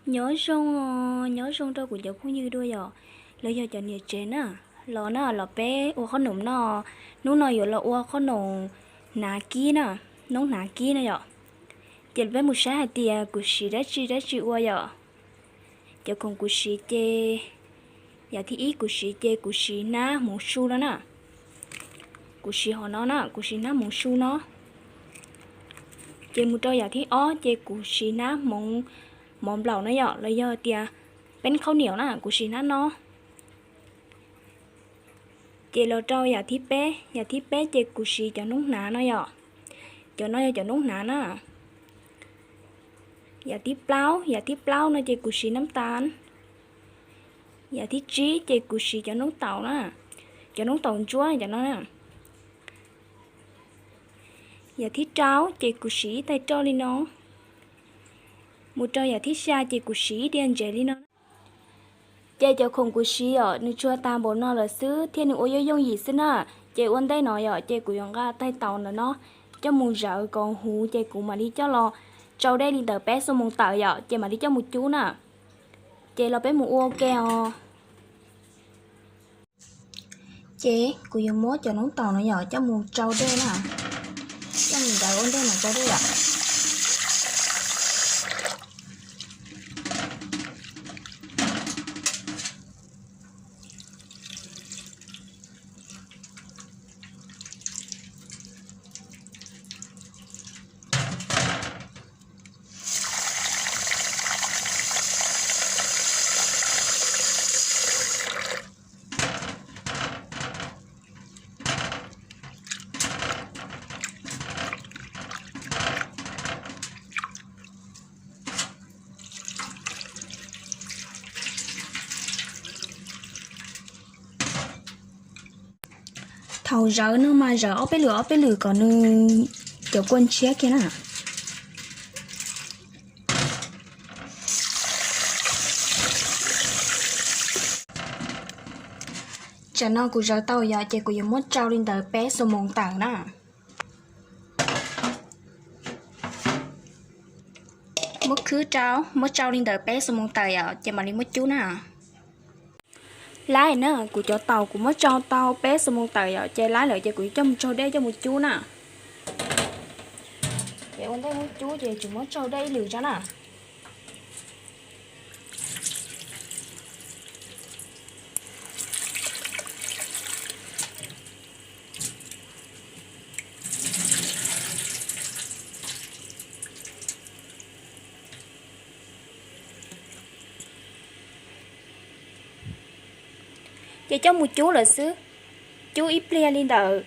Nyob zoo, nyob zoo rau kuv cov phooj ywg dua yom, los yog cov niam tsev na, los na los peb ua qhob noom no, hnub no yuav los ua qhob noom hnav kib na, noob hnav kib na yom. Ces peb mus saib hais tias kuv siv dab tsi dab tsi ua yom. Cov khoom kuv siv ces, yam thib ib kuv siv ces kuv siv hnab hmoov su no na. Kuv siv hom no na, kuv siv hnab hmoov su no. Ces mus rau yam thib ob ces kuv siv hnab hmoov mov nplaum no yom, los yog tias peeb khaub niam na, kuv siv hnab no. Ces los rau yam thib peb, yam thib peb ces kuv siv cov noob hnav no yom. Cov no yog cov noob hnav na. Yam thib plaub, yam thib plaub no ces kuv siv nab tas. Yam thib tsib ces kuv siv cov noob taum na, cov noob taum ntsuab cov no na. Yam thib rau ces kuv siv ib tais roj li no. Mus rau yam thib xya ces kuv siv ib diav ntsev li no. Ces cov khoom kuv siv yom, nws tsuas tas npaum no lawm xwb thiab nws ua yooj yooj yim xwb na. Ces ua ntej no yom, ces kuv yuav nqa tais taum ntawm no coj mus zawv kom huv ces kuv mam li coj los tsau dej li ntawm peb xuab moos tawm yom, ces mam li coj mus cub na. Ces los peb mus ua ua ke os. Ces kuv yuav muab cov noob taum no yom coj mus tsau dej na, coj mus ntawd ua ntej mam tsau dej yom. Thaum zawv no mas zawv ob peb lwm ob peb lwm kom nws cov kua ntshiab kiag na. Tsam no kuv zawv tau yom, ces kuv yuav muab tsau li ntawd peb xuab moos tawm na. Muab khwb rau, muab tsau li ntawd peb xuab moos tawm yom, ces mam li muab cub na. Laib na, kuv cov taum kuv muab tsau tau peb xuab moos tawm yom, ces laib lawm ces kuv yuav coj mus tsaug dej coj mus cub na. Ces ua ntej muab cub ces tsis muab tsaug dej ib lwm tso na. Ces coj mus cub lawm xwb, cub ib pliag li ntawm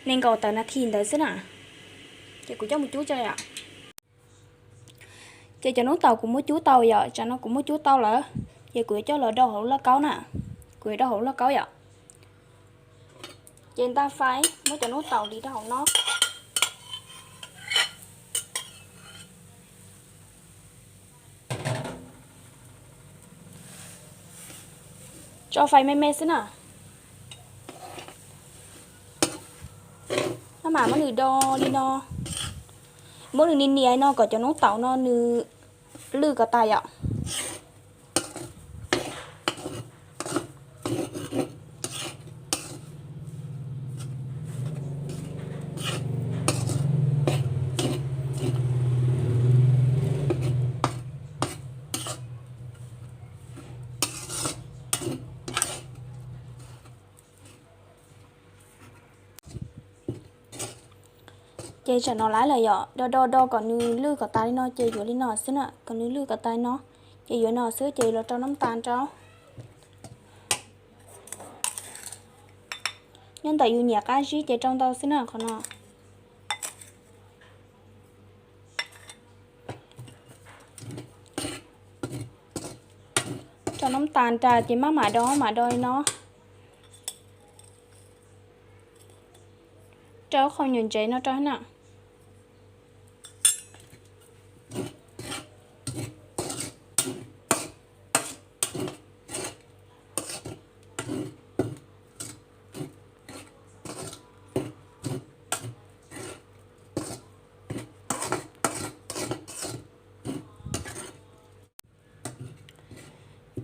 nees nkaum tawm nas this ntawd xwb na, ces kuv coj mus cub tso yom. Ces cov noob taum kuv muab cub tau yom, tsam no kuv muab cub tau lawm, ces kuv yuav coj los do hauv lauj kaub na, kuv yuav do hauv lauj kaub yom. Ces nta fais muab cov noob taum li rau hauv no. Tso fais me me xwb na. Maj mam muab nws do li no, muab nws nias nias no kom cov noob taum no nws lwj kom tas yom. Ces tsam no laib lawm yom, do do do kom nws lwj kom tas li no ces yuav li no xwb na, kom nws lwj kom tas li no, ces yuav no xwb ces los rau nab tas rau. Nyob ntawm yus nyiam qab zib ces rau ntau xwb na qhov no. Rau nab tas tas ces maj mam do maj mam do li no. Rau qhov nyuam ntsev no rau na.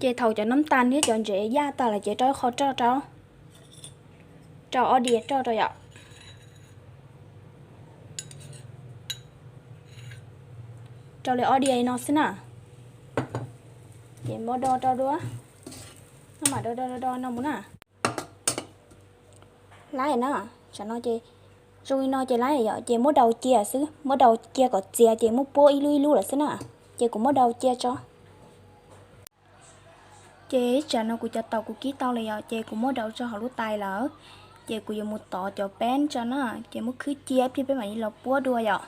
Ces thaum cov nab tas thiab cov ntsev yaj tas lawm ces rau ib qho roj rau, rau ob diav roj rau yom. Rau li ob diav li no xwb na. Ces muab do rau dua, no mam do do do do no mus na. Laib na, tsam no ces zoo li no ces laib yom, ces muab daus cia xwb, muab daus cia kom txias ces muab puab ib lub ib lub lawm xwb na. Ces kuv muab daus cia tso. Ces tsam no kuv cov taum kuv kib tau lawm yom, ces kuv muab daus tso hauv lub tais lawm. Ces kuv yuav mus tov cov peb tso na, ces muab khwb cia ib pliag peb mam li los puab dua yom.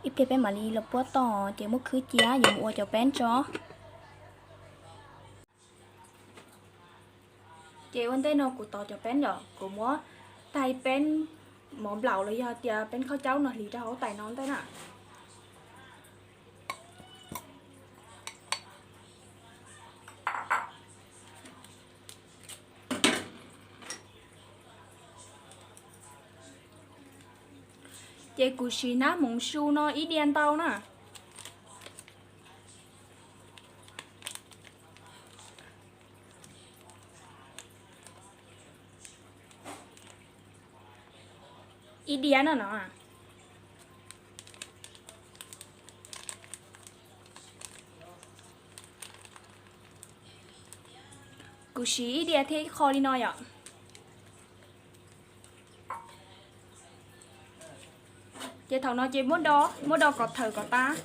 Ib pliag peb mam li los puab tod, ces muab khwb cia yuav mus ua cov peb tso. Ces ua ntej no kuv tov cov peb yom, kuv muab tais peb mov nplaum los yog tias peb khaub caub no hliv rau hauv tais no ntej na. Ces kuv siv hnab hmoov su no ib diav ntau na. Ib diav no no. Kuv siv ib diav thiab ib qho li no yom. Ces thaum no ces muab do, muab do kom thawm kom tas.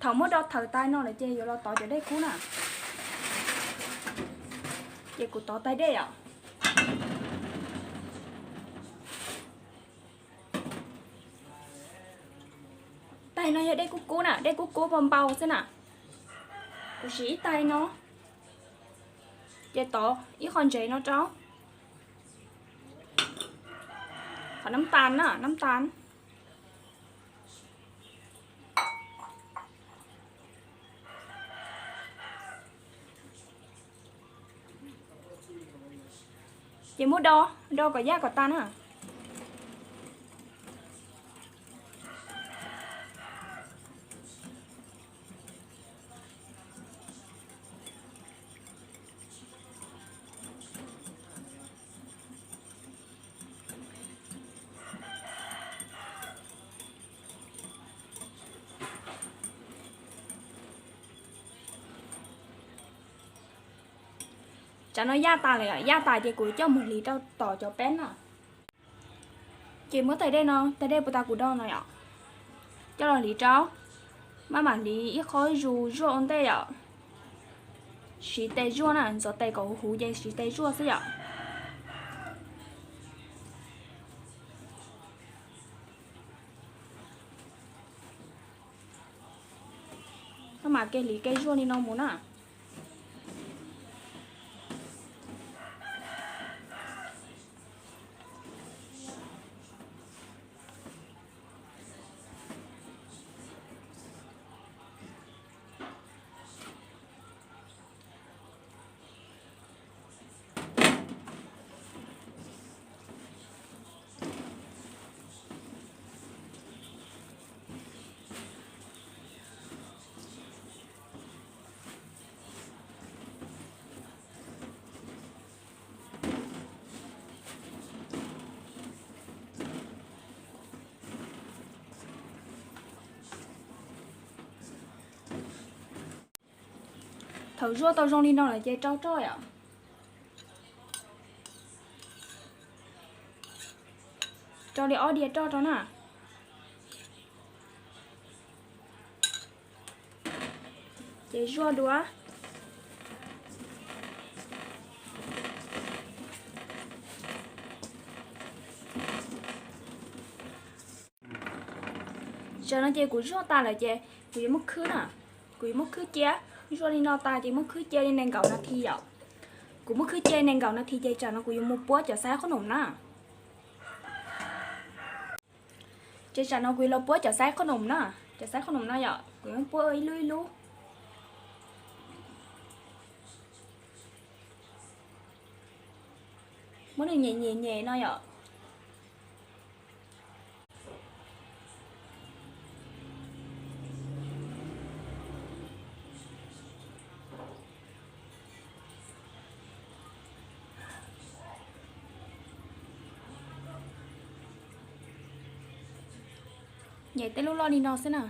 Thaum muab do thawm tas no lawm ces yuav los tov cov dej kub na. Ces kuv tov tais dej os. Tais no yog dej kub kub na, dej kub kub npau npau xwb na. Kuv siv ib tais no, ces tov ib qho ntsev no rau. Qhov nab tas na, nab tas. Ces muab do, do kom yaj kom tas na. Tsam no yaj tas lawm, yaj tas ces kuv coj mus hliv rau tom cov peb na. Ces muab tais dej no, tais dej puag ta kuv do no yom, coj los hliv rau. Maj mam hliv ib qho zus zuaj ua ntej yom. Siv tes zuaj na, ntxuav tes kom huv huv ces siv tes zuaj xwb yom. Maj mam ke hliv ke zuaj li no mus na. Thaum zuaj tau zoo li no lawm ces rau roj yom. Rau li ob diav roj rau na. Ces zuaj dua. Tam no ces kuv zuaj tas lawm ces kuv yuav muab khwb na. Kuv yuav muab khwb cia, zuaj li no tas ces muab khwb cia li nees nkaum nas this yom. Kuv muab khwb ce nees nkaum nas this ces tsam no kuv yuav mus puab cov xaib qhob noom na. Ces tsam no kuv yuav los puab cov xaib qhob noom na. Cov xaib qhob noom no yom, kuv yuav puab ib lub ib lub. Muab nws nyem nyem nyem no yom. Nyem tej lub loj li no xwb na.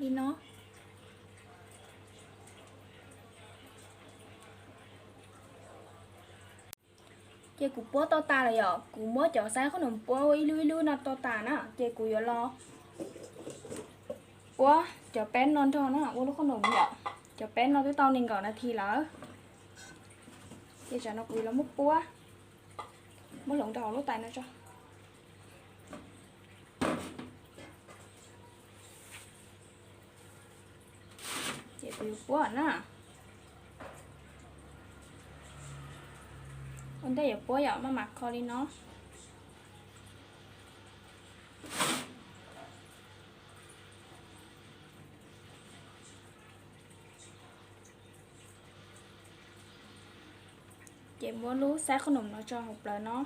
Li no. Ces kuv puab tau tas lawm yom, kuv muab cov xaib qhob noom puab ua ib lub ib lub no tau tas na, ces kuv yuav los puab cov peb no nrog na, ua lub qhob noom yom. Cov peb no twb tau nees nkaum nas this lawm, ces tsam no kuv yuav los muab puab, muab hloov rau hauv lub tais no tso. Ces kuv yuav puab na. Ua ntej yuav puab yom, maj mam kho li no. Ces muab lub xaib qhob noom no tso hauv plawv no,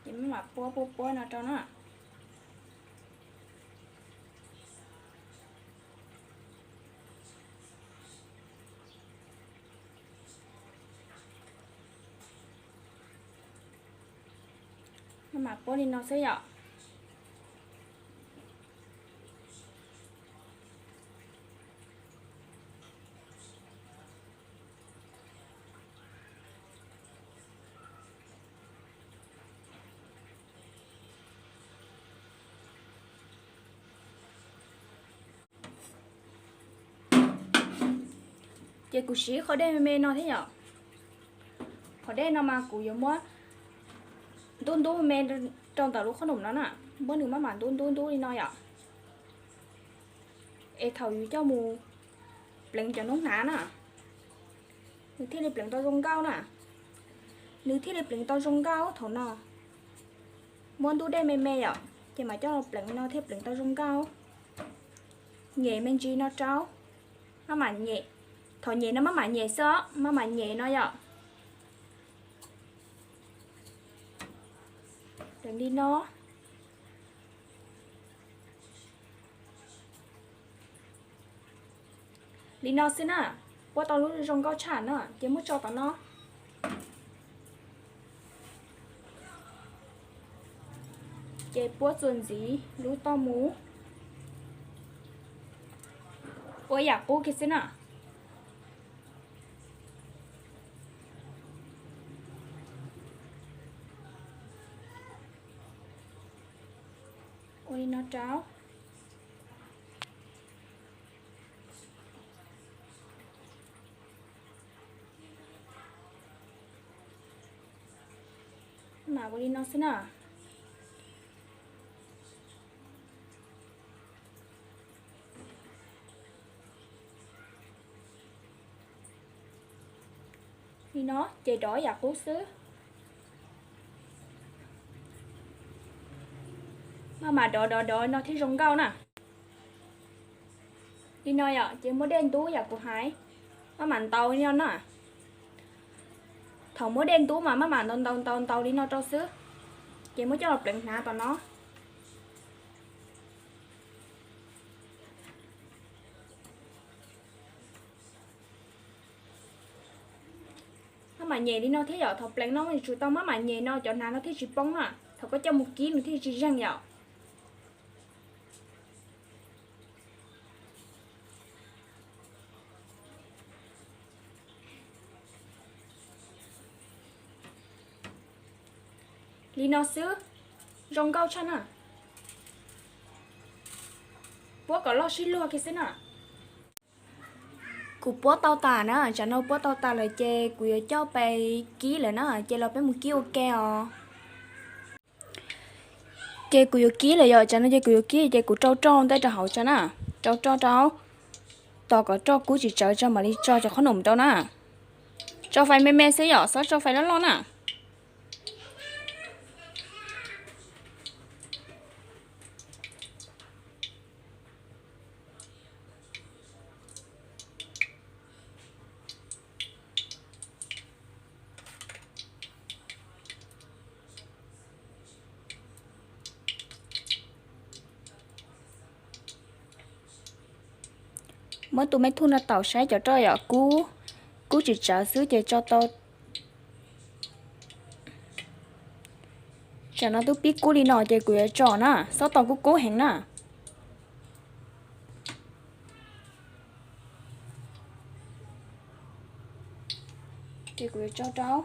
ces maj mam puab puab puab no rau na. Maj mam puab li no xwb yom. Ces kuv siv qhov dej me me no thiab yom. Qhov dej no mas kuv yuav muab ntub ntub me me rau ntawm lub qhob noom no na, muab nws maj mam ntub ntub ntub li no yom. Es thaum yus coj mus pleev cov noob hnav na, nws thiaj li pleev tau zoo nkauj na. Nws thiaj li pleev tau zoo nkauj thaum no. Muab ntub dej me me yom, ces mam coj los pleev no thiaj pleev tau zoo nkauj. Nyem me ntsis no rau. Maj mam nyem, thaum nyem no maj mam nyem xwb os, maj mam nyem no yom. Pleev li no. Li no xwb na, puab tau lub zoo nkauj tshaj na, ces muab tso tom no. Ces puab txuas ntxiv lub toj mus, ua yam qub kiag xwb na. Ua li no rau. Mam ua li no xwb na. Li no ces dov yam qub xwb. Maj mam dov dov dov no thiaj zoo nkauj na. Li no yom, ces muab dej ntub yam kuv hais, maj mam ntaus li no na. Thaum muab dej ntub mas maj mam ntaus ntaus ntaus ntaus li no rau xwb, ces muab coj los pleev hnav tom no. Maj mam nyem li no thiab yom, thaum pleev no tsum tau maj mam nyem no cov hnav no thiaj tsis poob na, thaum koj coj mus kib nws thiaj tsis zeeg yom. Li no xwb. Zoo nkauj tshaj na. Puab kom loj sib luag kiag xwb na. Kuv puab tau tas na, tsam no puab tau tas lawm ces kuv yuav coj pais kib lawm na, ces los peb mus kib ua ke os. Ces kuv yuav kib lawm yom, tsam no ces kuv yuav kib ces kuv rau roj ntej rau hauv tso na, rau roj rau, tos kom roj kub tsis tsawv tso mam li tso cov qhob noom rau na. Tso fais me me xwb yom, txhob tso fais loj loj na. Muab tus me thuj no tau saib cov roj yom, kub, kub tsis tsawv xwb ces tso tau. Tsam no twb pib kub li no ces kuv yuav tso na, txhob tau kub kub heev na. Ces kuv yuav tso rau.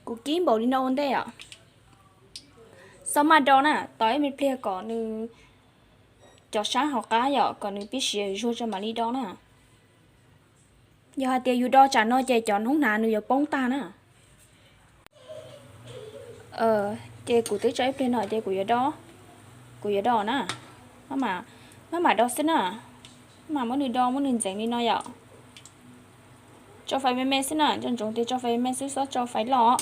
Kuv kib npaum li no ua ntej os. Txhob maj do na, tos ib me pliag kom nws, cov sab hauv qab yom, kom nws pib siav zuag tso mam li do na. Yog hais tias yus do tsam no ces cov hnub hnav nws yuav poob tag na. Ces kuv twb tso ib pliag no ces kuv yuav do, kuv yuav do na. Maj mam do xwb na, maj mam muab nws do muab nws ntxeev li no yom. Tso fais me me xwb na, nco ntsoov tias tso fais me me xwb, txhob tso fais loj.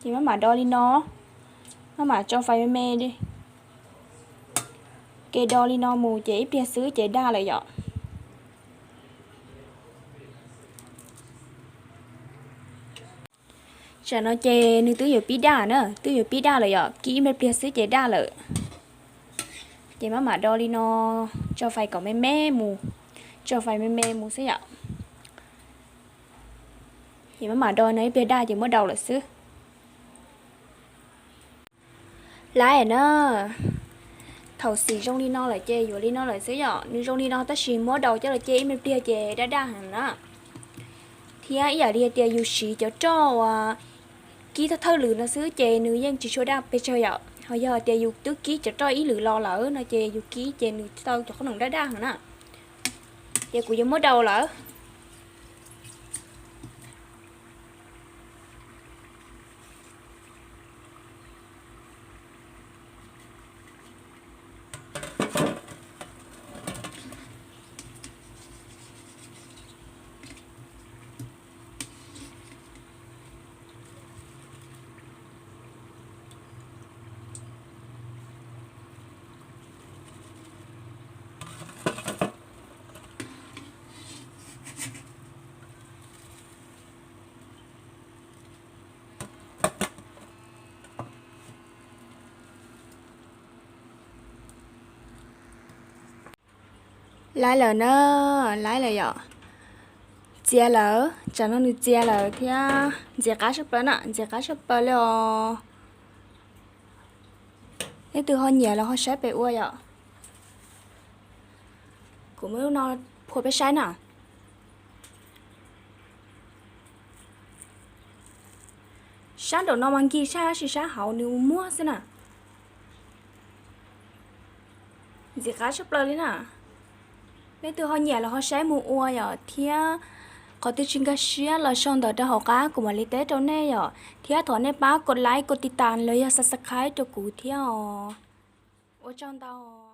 Ces maj mam do li no, maj mam tso fais me me, ke do li no mus ces ib pliag xwb ces daj lawm yom. Tsam no ces nws twb yuav pib daj na, twb yuav pib daj lawm yom, kib ib me pliag xwb ces daj lawm. Ces maj mam do li no, tso fais kom me me mus, tso fais me me mus xwb yom. Ces maj mam do no ib pliag daj ces muab daus lawm xwb. Laib na, thaum xim zoo li no lawm ces yuav li no lawm xwb yom. Nws zoo li no tab sis muab daus coj los cia ib me pliag ces daj daj heev na. Thiab ib yam li hais tias yus siv cov roj uas kib thawj thawj lwm no xwb ces nws yeej tsis tshua daj pes tsawg yom. Ho yog hais tias yus twb kib cov roj ib lwm los lawm no ces yus kib ces nws tau cov qhob noom daj daj heev na. Ces kuv yuav muab daus lawm. Laib lawm na, laib lawm yom. Txias lawm, tsam no nws txias lawm thiab ntxim qab tshaj plaws na, ntxim qab tshaj plaws li os. Leej twg ho nyiam los ho saib pem ua yom. Kuv muab lub no phua peb saib na. Sab nraum no mas nkig tshaj tab sis sab hauv nws muag xwb na. Ntxim qab tshaj plaws li na. Leej twg ho nyiam los ho saib mus ua yom, thiab qhov twg tsis nkag siab los sau ntawv rau hauv qab kuv mam li teb rau nej yom, thiab thov nej pab kos like kos tiv tas los yog subscribe rau kuv thiab os. Ua tsaug ntau.